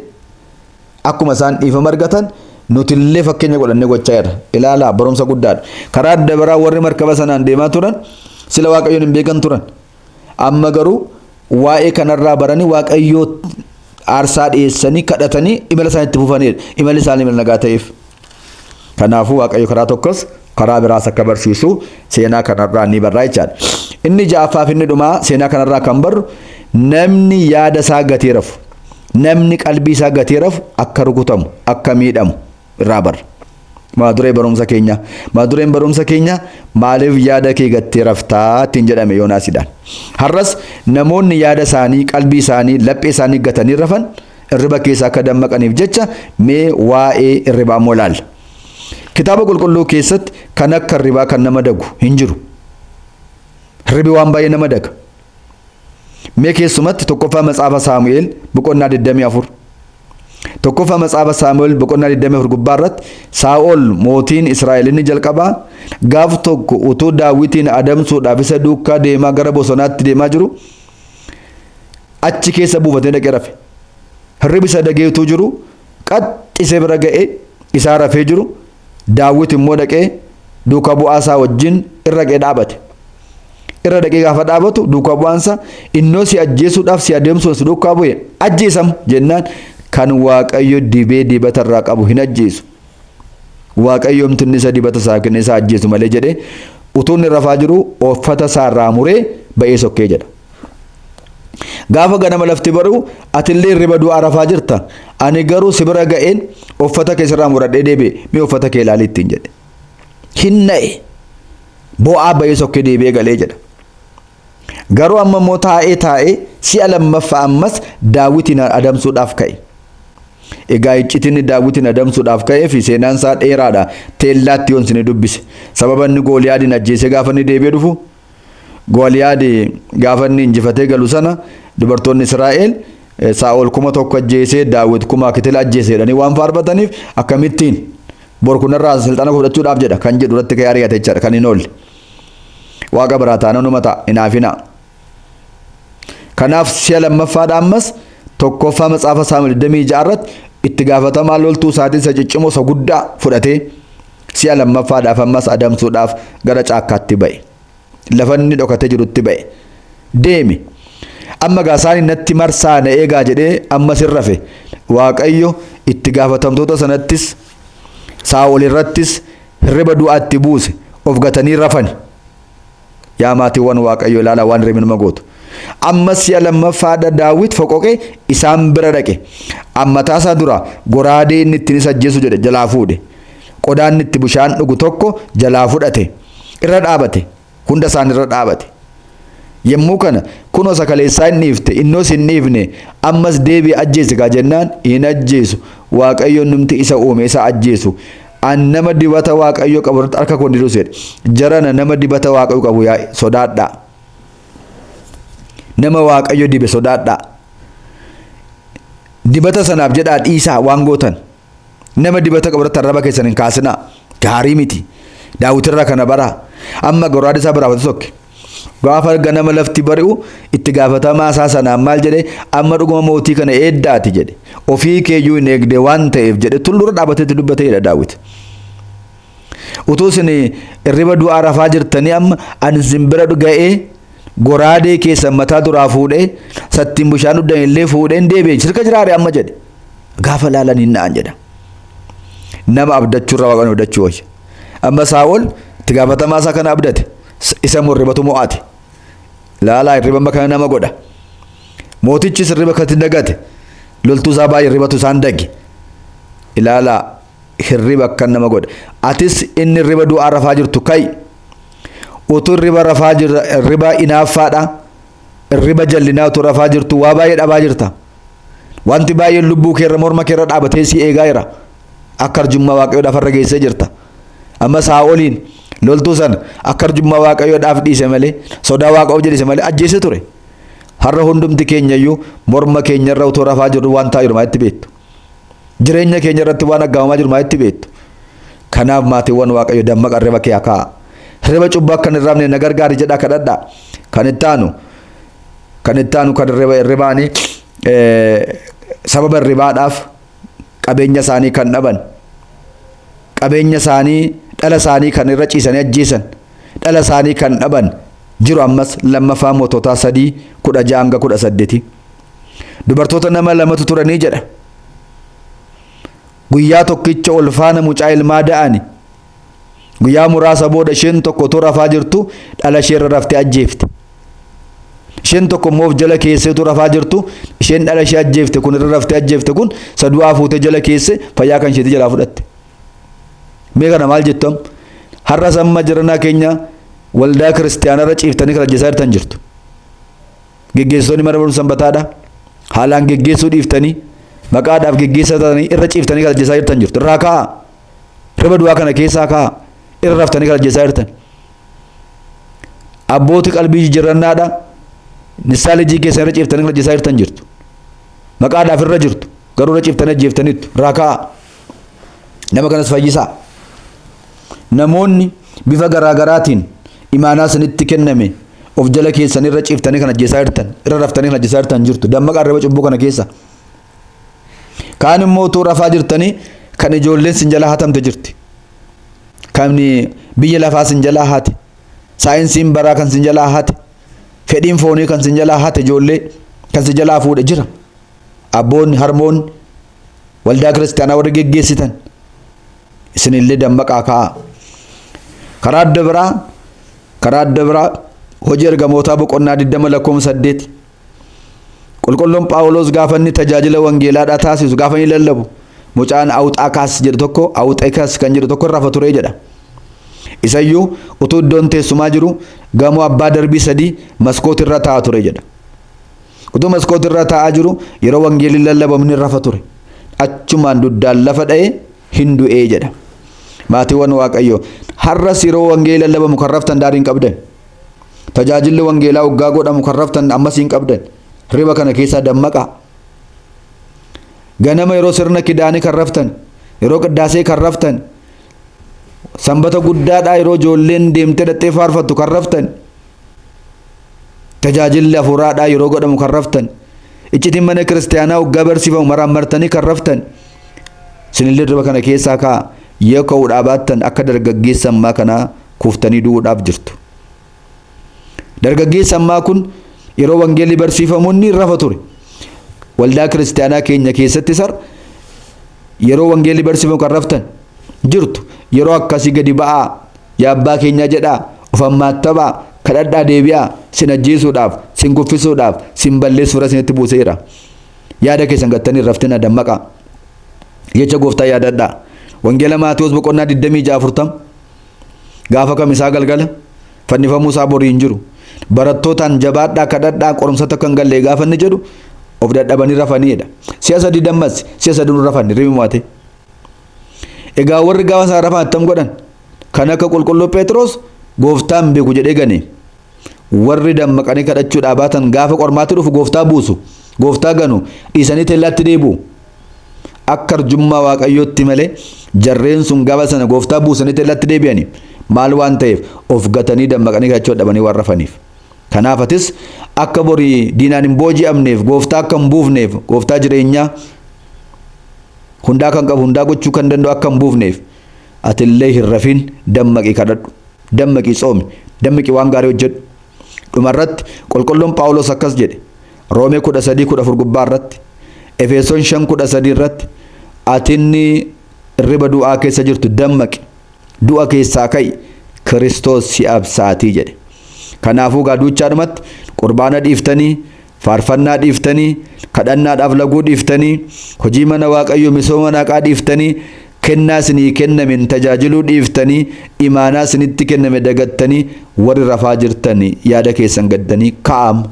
akkuma isaan dhiifama argatan nutillee fakkeenya godhannee gochaa jirra. Ilaalaa, barumsa guddaadha. Karaa adda biraa warri markaba sanaan deemaa turan sila Waaqayyoon hin beekan turan. Amma garuu waa'ee kanarraa baranii Waaqayyoo aarsaa dhiyeessanii kadhatanii imala isaanii itti fufaniidha. Imalli isaanii imala nagaa ta'eef. Kanaafuu Waaqayyo karaa tokkos karaa biraas akka barsiisu seenaa kanarraa ni barraa jechaadha. Inni ja'affaaf inni dhumaa seenaa kanarraa kan barru namni yaada isaa gatee rafu, namni qalbii isaa gatee rafu akka rukutamu, akka miidhamu irraa barra. Mata duree barumsa keenya. Mata dureen barumsa keenya maaliif yaada kee gattee raftaa ittiin jedhame Yoonaasidhaan. Har'as namoonni yaada isaanii, qalbii isaanii, laphee isaanii gatanii rafan irriba keessaa akka dammaqaniif jecha mee waa'ee irribaa immoo ilaalla. Kitaaba qulqulluu keessatti kan akka irribaa kan nama dagu hin jiru. Hirribi waan baay'ee nama daga. Mee keessumatti tokkoffaa matsaafa Saamu'eel boqonnaa 24. Tokkoffaa matsaafa Saamu'eel boqonnaa 24 gubbaa irratti Saa'ol mootiin Israa'el inni jalqabaa gaaf tokko utuu Daawitiin adamsuudhaaf isa duukaa deemaa gara bosonaatti deemaa jiru achi keessa buufatee dhaqee rafe. Hirribi isa dagee utuu jiru qaxxisee bira ga'ee isaa rafee jiru Daawit immoo dhaqee duukaa bu'aa isaa wajjin irra ga'ee dhaabate. Irra dhaqee gaafa dhaabatu duukaa bu'aan isaa innoo si ajjeesuudhaaf si adeemsuun si duukaa bu'e ajjeesam jennaan kan Waaqayyo dibee dibata irraa qabu hin ajjeesu. Waaqayyoomti inni isa dibata isaa kenne isa ajjeesu malee jedhee utuu inni rafaa jiru uffata isaa irraa muree ba'ee sokkee jedha. Gaafa ganama lafti bari'u atillee hirriba du'aa rafaa jirta. Ani garuu si bira ga'een uffata kee sirraa muradhee deebi'e mee uffata kee ilaali ittiin jedhe. Hin na'e. Bo'aa ba'ee sokkee deebi'ee galee jedha. Garuu amma immoo taa'ee taa'ee si'a lammaffaa ammas Daawitiin adamsuudhaaf ka'e. Egaa iccitiin Daawitiin adamsuudhaaf ka'ee fi seenaan isaa dheeraadha. Teellaatti yoon isin dubbise. Sababa inni Gooliyaadiin ajjeesee gaafa inni deebi'ee dhufu Gooliyaad gaafa inni injifatee galu sana dubartoonni Israa'el Saa'ol 1000 ajjeesee Daawit kuma kitila ajjeese jedhanii waan faarfataniif akkamittiin bor kunarraa silxana fudhachuudhaaf jedha kan jedhu irratti ka'ee ari'ate jechaadha kan hin oolle. Waaqa biraa taanaan numa ta'a hin haafinaa. Kanaaf si'a lammaffaadha ammas tokkoffaa matsaafa Saamu'eel 26 irratti itti gaafatamaa loltuu isaatiin isa ciccimoo isa guddaa fudhatee si'a lammaffaadhaaf ammas adamsuudhaaf gara caakkaatti ba'e. Lafa inni dhokatee jirutti ba'e. Deeme. Amma gaa isaan natti marsaa na eegaa jedhee ammas hin rafe. Waaqayyo itti gaafatamtoota sanattis Saa'ol irrattis hirriba du'aatti buuse of gatanii rafani. Yaa maatiiwwan Waaqayyo ilaalaa waan hirribni nama gootu. Ammas si'a lammaffaadha Daawit foqoqee isaan bira dhaqe. Amma taasaa dura goraadee inni ittiin isa ajjeesu jedhe jalaa fuudhe. Qodaa inni itti bishaan dhugu tokko jalaa fudhate. Irra dhaabate. Hunda isaan irra dhaabate. Yommuu kana kunoo sakaleessaa hin dhiifte innoos hin dhiifne ammas deebi'e ajjeesi kaa jennaan hin ajjeesu Waaqayyo numti isa uume isa ajjeesu an nama dibata Waaqayyo qabu irratti harka koo hin diriirsu jedhe. Jarana nama dibata Waaqayyo qabu yaa sodaadhaa. Nama Waaqayyo dibe sodaadhaa. Dibata sanaaf jedhaa dhiisaa waan gootan. Nama dibata qabu irratti arraba keessan hin kaasinaa. Gaarii miti. Daawit irraa kana baraa. Amma goraadee isaa biraa sokke. Gaafa ganama lafti bari'u itti gaafatamaa isaa sanaan maal jedhe amma dhuguma mootii kana eeddaati jedhe. Ofii keeyyuu hin eegde waan ta'eef jedhe tullurra dhaabateetti dubbateedha Daawit. Utuu isin irriba du'aa rafaa jirtanii amma ani isin bira ga'ee goraadee keessan mataa duraa fuudhee sattiin bishaan dhugdan illee fuudheen deebi'e sirka jiraare amma jedhe. Gaafa laalan hin na'an jedha. Nama abdachuurra Waaqayyoon abdachuu wayya. Amma Saa'ol itti gaafatamaa isaa kana abdate. Isa immoo hirribatu mo'ate. Laalaa hirriba amma kana nama godha. Mootichis hirriba kanatti dagate. Loltuu isaa baay'ee hirribatu isaan dage. Ilaalaa hirriba akkan nama godha. Atis inni hirriba du'aa rafaa jirtu ka'i. Utuu hirriba rafaa jirra hirriba inaaffaadha. Hirriba jallinaa utuu rafaa jirtu waa baay'ee dhabaa jirta. Wanti baay'een lubbuu keerra morma keerra dhaabatee si eegaa jira. Akka arjummaa Waaqayyoodhaaf har'a geessee jirta. Amma Saa'oliin loltuu sana akka arjummaa Waaqayyoodhaaf dhiise malee sodaa Waaqayyoof jedhise malee ajjeese ture. Har'a hundumti keenyayyuu morma keenyarra utuu rafaa jirru waan ta'aa jiru maalitti beektu? Jireenya keenya irratti waan aggaamamaa jiru maalitti beektu? Kanaaf maatiiwwan Waaqayyo dammaqa hirriba kee haa kaa'a. Hirriba cubbuu akka hin rafne na gargaari jedhaa kadhadhaa. Kan itti aanu kan itti aanu kan hirriba hirribaanii sababa hirribaadhaaf qabeenya isaanii kan dhaban qabeenya isaanii dhala isaanii kan irra ciisanii ajjeesan dhala isaanii kan dhaban jiru ammas lammaffaa moototaa 3:16-18. Dubartoota nama lamatu turanii jedha. Guyyaa tokkicha ol faana mucaa ilmaa da'ani. Guyyaa muraasa booda isheen tokko otoo rafaa jirtu dhala ishee irra raftee ajjeefte. Isheen tokko immoo of jala keessee utuu rafaa jirtu isheen dhala ishee ajjeefte kun irra raftee ajjeefte kun isa du'aa fuutee jala keesse fayyaa kan isheetii jalaa fudhatte. Mee kana maal jettu? Har'as amma jiranaa keenya waldaa kiristiyaanarra ciiftanii kan ajjeesaa jirtan jirtu. Geggeessitoonni mana barumsa sanbataadha. Haalaan geggeessuu dhiiftanii maqaadhaaf geggeessaa ta'anii irra ciiftanii kan ajjeesaa jirtan jirtu. Irraa ka'aa. Riba du'aa kana keessaa ka'aa. Irra raftanii kan ajjeesaa jirtan. Abbooti qalbii jijjiirrannaadha. Nissaa lijii keessan irra ciiftanii kan ajjeesaa jirtan jirtu. Maqaadhaaf irra jirtu. Garuu irra ciiftanii ajjeeftaniittu. Irraa ka'aa. Nama kanas fayyisaa. Namoonni bifa garaagaraatiin imaanaa isinitti kenname of jala keessan irra ciiftanii kan ajjeesaa jirtan, irra raftanii kan ajjeesaa jirtan jirtu. Dammaqaa riba cubbuu kana keessa. Kaan immoo utuu rafaa jirtanii kan ijoolleen sin jalaa hatamte jirti. Kan biyya lafaa sin jalaa hate. Saayinsiin baraa kan sin jalaa hate. Fedhiin foonii kan sin jalaa hate, ijoollee kan sin jalaa fuudhe jira. Abboonni, harmoonni waldaa kiristaanaa warri geggeessitan isinillee dammaqaa ka'aa. Karaa adda biraa Hojii Ergamootaa boqonnaa 20 lakkoofsa 8, Qulqulluun Phaawulos gaafa inni tajaajila wangeelaadhaa taasisu, gaafa inni lallabu, mucaan Awuxaakaas jedhu tokko, Awuxekas kan jedhu tokko rafa ture jedha. Isayyuu utuu iddoon teessumaa jiru gamoo abbaa darbii 3 maskoot irra taa'aa ture jedha. Utuu maskoot irra taa'aa jiru yeroo wangeelli lallabamu inni rafa ture. Achumaan duddaan lafa dha'ee hin du'ee jedha. Maatiiwwan Waaqayyoo, har'as yeroo wangeelli lallabamu kan raftan daarii hin qabdan. Tajaajilli wangeelaa waggaa godhamu kan raftan ammas hin qabdan. Riba kana keessaa dammaqaa. Ganama yeroo sirna kidaanii kan raftan, yeroo qiddaasee kan raftan, sanbata guddaadhaa yeroo ijoolleen deemtee dhattee faarfattu kan raftan, tajaajilli hafuuraadhaa yeroo godhamu kan raftan, iccitiin mana kiristaanaa waggaa barsiifamu maraan martanii kan raftan, isinillee riba kana keessaa ka'a. Yoo ka'uudhaa baattan akka dargaggeessa ammaa kanaa kuftanii du'uudhaaf jirtu. Dargaggeessa ammaa kun yeroo wangeelli barsiifamu inni rafa ture. Waldaa kiristaanaa keenya keessatti sar yeroo wangeelli barsiifamu kan raftan jirtu. Yeroo akkasii gadi ba'aa, yaa abbaa keenyaa jedhaa, of ammaattabaa, kadhadhaa, deebi'aa. Sin ajjeesuudhaaf, sin kuffisuudhaaf, sin balleessuuf irra isinitti buuseera. Yaada keessan gattanii raftina, dammaqaa. Jecha Gooftaa yaadadhaa. Wangeela Maatewos boqonnaa 26 40, gaafa kamisaa galgala fannifamuu isaa borii hin jiru. Barattootaan jabaadhaa kadhadhaa, qorumsatti akka hin galle gaafa inni jedhu of dadhabanii rafaniidha. Si'a sadii dammas, si'a sadii rafan rimi mo'ate. Egaa warri gaafa isaan rafan attam godhan? Kan akka qulqulluu Phexros Gooftaan beeku jedhee gane. Warri dammaqanii kadhachuudhaa baatan gaafa qormaatti dhufu Gooftaa buusu. Gooftaa ganu, dhiisanii teellaatti deebi'u. Akka arjummaa Waaqayyootti malee jarreen sun gaafa sana Gooftaa buusanii teellaatti deebi'ani. Maal waan ta'eef? Of gatanii dammaqanii kadhachuu dadhabanii waan rafaniif. Kanaaf atis akka borii diinaan hin booji'amneef, Gooftaa akka hin buufneef, Gooftaa jireenyaa hundaa kan qabu, hundaa gochuu kan danda'u akka hin buufneef, atillee hin rafin, dammaqii kadhadhu. Dammaqii tsoomi. Dammaqii waan gaarii hojjedhu. Dhumarratti qulqulluun Phaawulos akkas jedhe. Roomee 13:14 gubbaa irratti, Efesoon 5:13 irratti, atinni riba du'aa keessa jirtu dammaqi. Du'a keessaa ka'i. Kiristoos si absaatii jedhe. Kanaafuu gaa duuchaadhumatti qurbaana dhiiftanii, faarfannaa dhiiftanii, kadhannaadhaaf laguu dhiiftanii, hojii mana Waaqayyoo, misooma naqaa dhiiftanii, kennaa isinii kennameen tajaajiluu dhiiftanii, imaanaa isinitti kenname dagattanii warri rafaa jirtan yaada keessan gaddanii ka'am.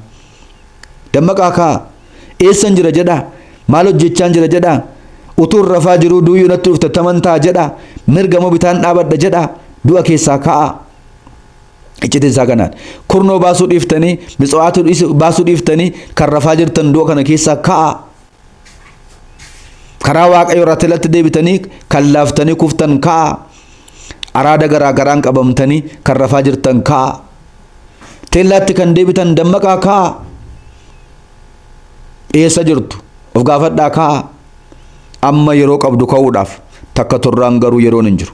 Dammaqaa ka'a. Eessan jira jedhaa. Maal hojjechaan jira jedhaa. Utuun rafaa jiruu duuyyuu natti dhufte taman ta'a jedhaa. Mirga moo bitaan dhaabadha jedhaa. Du'a keessaa ka'a. Iccitiin isaa kanaan. Kurnoo baasuu dhiiftanii, mitsu'aatuu baasuu dhiiftanii kan rafaa jirtan du'a kana keessaa ka'a. Karaa Waaqayyo irraa telatti deebitanii kan laaftanii kuftan ka'a. Araada garaa garaan qabamtanii kan rafaa jirtan ka'a. Teellaatti kan deebitan dammaqaa ka'a. Eessa jirtu? Of gaafadhaa ka'a. Amma yeroo qabdu ka'uudhaaf takka turraan garuu yeroon hin jiru.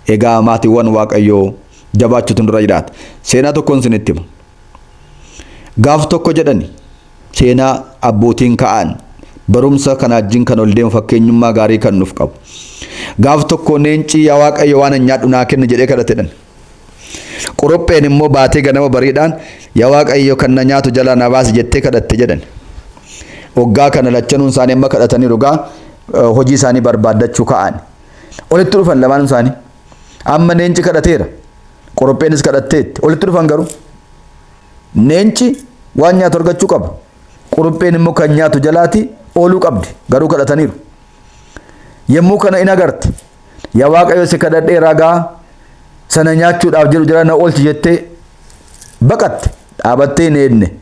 Egaa maatiiwwan Waaqayyoo, jabaachuutu nurra jiraata. Seenaa tokkoon isinitti hima. Gaaf tokko jedhani, seenaa abbootiin ka'an barumsa kana wajjin kan ol deemu, fakkeenyummaa gaarii kan nuuf qabu. Gaaf tokko neenci yaa Waaqayyo, waan nyaadhu naa kenni jedhee kadhatedhan. Qurupheen immoo baatee ganama bariidhaan yaa Waaqayyo, kan na nyaatu jalaa na baasi jettee kadhatte jedhan. Waggaa kana lachanuun isaanii amma kadhatanii dhugaa hojii isaanii barbaaddachuu ka'an. Olitti dhufan lamaan isaanii. Amma neenci kadhateera. Qoropheenis kadhatteetti. Walitti dhufan garuu. Neenci waan nyaatu argachuu qaba. Qurupheen immoo kan nyaatu jalaati ooluu qabdi. Garuu kadhataniiru. Yommuu kana in agarte. Yaa Waaqayyo si kadhadhee ragaa sana nyaachuudhaaf jedhu jala na oolchi jettee baqatte. Dhaabattee hin eedne.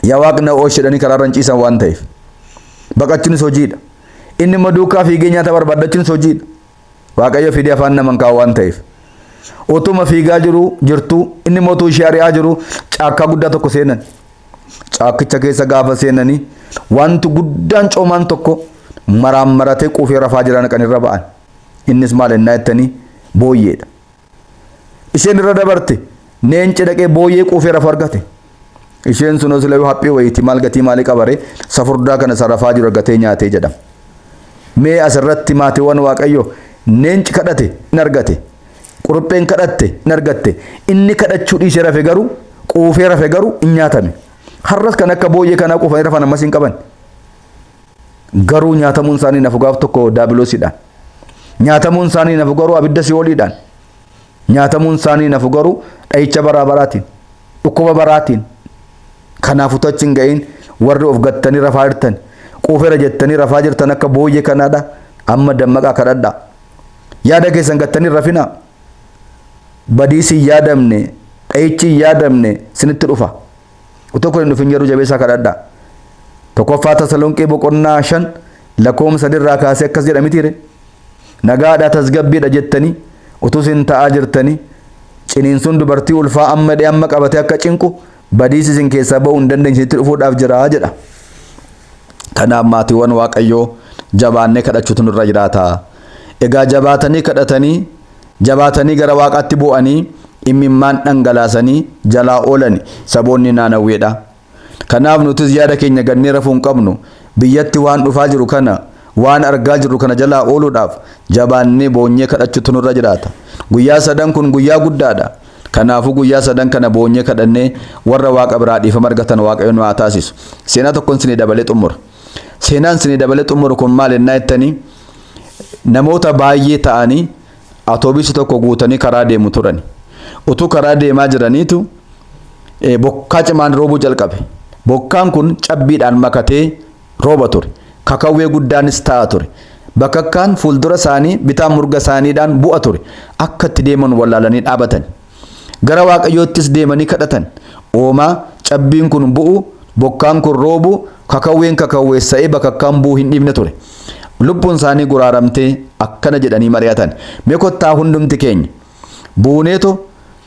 Yaa Waaqni na oolchi jedhanii karaarra hin ciisan waan ta'eef. Baqachuunis hojiidha. Inni immoo duukaa fiigee nyaata barbaaddachuunis hojiidha. Waaqayyo fidee afaan nama hin kaa'u waan ta'eef. Utuma fiigaa jiru jirtu inni immoo utuu ishee ari'aa jiru caakkaa guddaa tokko seenan. Caakkicha keessa gaafa seenanii wanti guddaan coomaan tokko maraan maratee quufee rafaa jiran kan irra ba'an. Innis maal ennaa jettanii booyyeedha. Isheen irra dabarte neenci dhaqee booyyee quufee rafu argate. Isheen sun osoo haphii wayiiti maal gatii maalii qabare safurdaa kana isa rafaa jiru argatee nyaatee jedhama. Mee asirratti maatiiwwan Waaqayyo neenci kadhate in argate. Qurupheen kadhatte in argatte. Inni kadhachuu dhiisee rafe garuu quufee rafe garuu in nyaatame. Har'as kan akka booyyee kanaa quufanii rafan ammas hin qaban. Garuu nyaatamuun isaanii nafu gaaf tokko daabiloosiidhaan. Nyaatamuun isaanii nafu garuu abidda si'ooliidhaan. Nyaatamuun isaanii nafu garuu dhahicha baraa baraatiin. Dhukkuba baraatiin. Kanaafuu achi hin ga'iin warri of gattanii rafaa jirtan quufeera jettanii rafaa jirtan akka booyyee kanaadha. Amma dammaqaa kadhadhaa. Yaada keessan gattanii rafinaa. Badiisi hin yaadamne, dhahichi hin yaadamne sinitti dhufa. Utuu kun hin dhufin garuu jabeessaa kadhadhaa. Tokkoffaa Tasalonqee boqonnaa 5 lakkoofsa 3 kaasee akkas jedha mitiire. Nagaadha tasgabbiidha jettanii utuu isin ta'aa jirtanii ciniinsuun dubartii ulfaa amma dhee amma qabatee akka cinqu badiisi isin keessaa ba'uu hin dandeenye isinitti dhufuudhaaf jira jedha. Kanaaf maatiiwwan Waaqayyoo jabaannee kadhachuutu nurra jiraata. Egaa jabaatanii kadhatanii jabaatanii gara Waaqaatti bu'anii imimmaan dhangalaasanii jalaa oolan saboonni Naanawweedha. Kanaaf nutis yaada keenya gannee rafuu hin qabnu. Biyyatti waan dhufaa jiru kana waan argaa jirru kana jalaa ooluudhaaf jabaannee boonyee kadhachuutu nurra jiraata. Guyyaa sadan kun guyyaa guddaadha. Kanaafuu guyyaa sadan kana boonyee kadhannee warra Waaqa biraa dhiifama argatan Waaqayyo nu haa taasisu. Seenaa tokkoon sinii dabalee xumura. Seenaan sinii dabalee xumuru kun maal ennaa jettanii namoota baay'ee ta'anii atoobisii tokko guutanii karaa deemu turan. Utuu karaa deemaa jiraniitu bokkaa cimaan roobuu jalqabe. Bokkaan kun cabbiidhaan makatee rooba ture. Kakawwee guddaanis ta'a ture. Bakakkaan fuuldura isaanii bitaa murga isaaniidhaan bu'a ture. Akka itti deeman wallaalanii dhaabatan. Gara Waaqayyoottis deemanii kadhatan. Oomaa cabbiin kun bu'u, bokkaan kun roobu, kakawween kakawweessa'ee bakakkaan bu'u hin dhiibne ture. Lubbuun isaanii guraaramtee akkana jedhanii mari'atan. Mee kottaa hundumti keenya buuneeto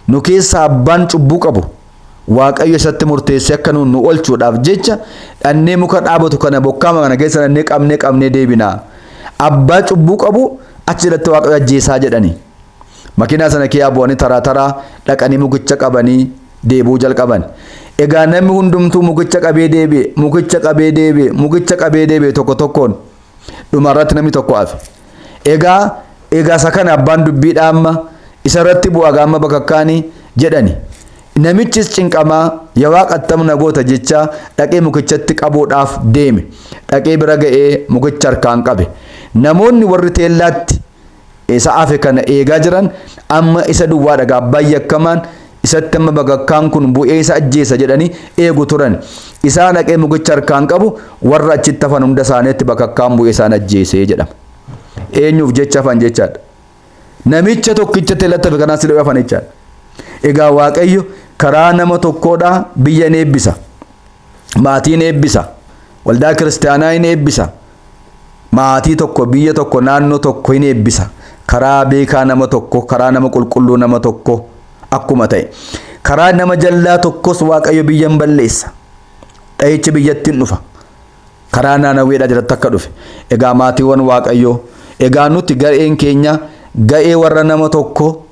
nu keessaa abbaan cubbuu qabu Waaqayyo isatti murteessee akka nuun nu oolchuudhaaf jecha dhannee muka dhaabatu kana bokkaama kana keessa dhannee qabnee qabnee deebinaa. Abbaa cubbuu qabu achi jalatti Waaqayyo ajjeesaa jedhanii. Makiinaa sana keessaa bu'anii taraa taraa dhaqanii mukicha qabanii deebi'uu jalqaban. Egaa namni hundumtuu mukicha qabee deebi'e, mukicha qabee deebi'e, mukicha qabee deebi'e tokko tokkoon dhumarratti namni tokko hafe. Egaa egaa isa kana abbaan dubbiidha amma isarratti bu'a gaama bakakkaanii jedhani. Namichis cinqamaa yaa Waaqa attam na goota jecha dhaqee mukichatti qabuudhaaf deeme. Dhaqee bira ga'ee mukicha harkaan qabe. Namoonni warri teellaatti isa hafe kana eegaa jiran amma isa duwwaadha gaabbaan yakkamaan isatti amma bakakkaan kun bu'ee isa ajjeesa jedhanii eegu turan. Isaa dhaqee mukicha harkaan qabu warra achitti hafan hunda isaaniitti bakakkaan bu'ee isaan ajjeesee jedhama. Eenyuuf jecha hafan jechaadha. Namicha tokkicha teellatti hafe kanaas illee hafan jechaadha. Egaa Waaqayyo karaa nama tokkoodhaa biyya in eebbisa. Maatii in eebbisa. Waldaa kiristaanaa in eebbisa. Maatii tokko, biyya tokko, naannoo tokko in eebbisa. Karaa beekaa nama tokko, karaa nama qulqulluu nama tokko akkuma ta'e. Karaa nama jallaa tokkos Waaqayyo biyya hin balleessa. Dhahichi biyyatti hin dhufa. Karaa Naanawweedhaa jalatti akka dhufe. Egaa maatiiwwan Waaqayyoo, egaa nuti ga'een keenya ga'ee warra nama tokko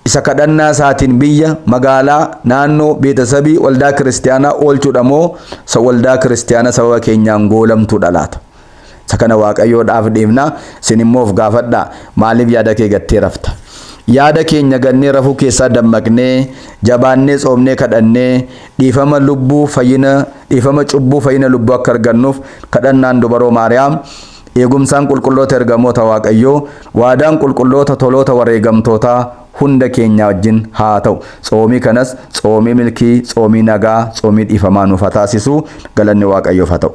isa kadhannaa isaatiin biyya, magaalaa, naannoo, beetasabii, waldaa kiristaanaa oolchuudha moo isa waldaa kiristaanaa sababa keenyaan goolamtuudha laata? Isa kana Waaqayyoodhaaf dhiifna, isin immoo of gaafadhaa. Maaliif yaada kee gattee rafta? Yaada keenya gannee rafuu keessaa dammaqnee, jabaannee tsoomnee kadhannee, dhiifama lubbuu fayyina, dhiifama cubbuu fayyina lubbuu akka argannuuf kadhannaan dubaroo Maariyaam Eegumsaan qulqulloota ergamoota Waaqayyoo, waadaan qulqulloota toloota wareegamtootaa hunda keenya wajjin haa ta'u. Tsoomii kanas tsoomii milkii, tsoomii nagaa, tsoomii dhiifamaa nuuf haa taasisu. Galanni Waaqayyoof haa ta'u.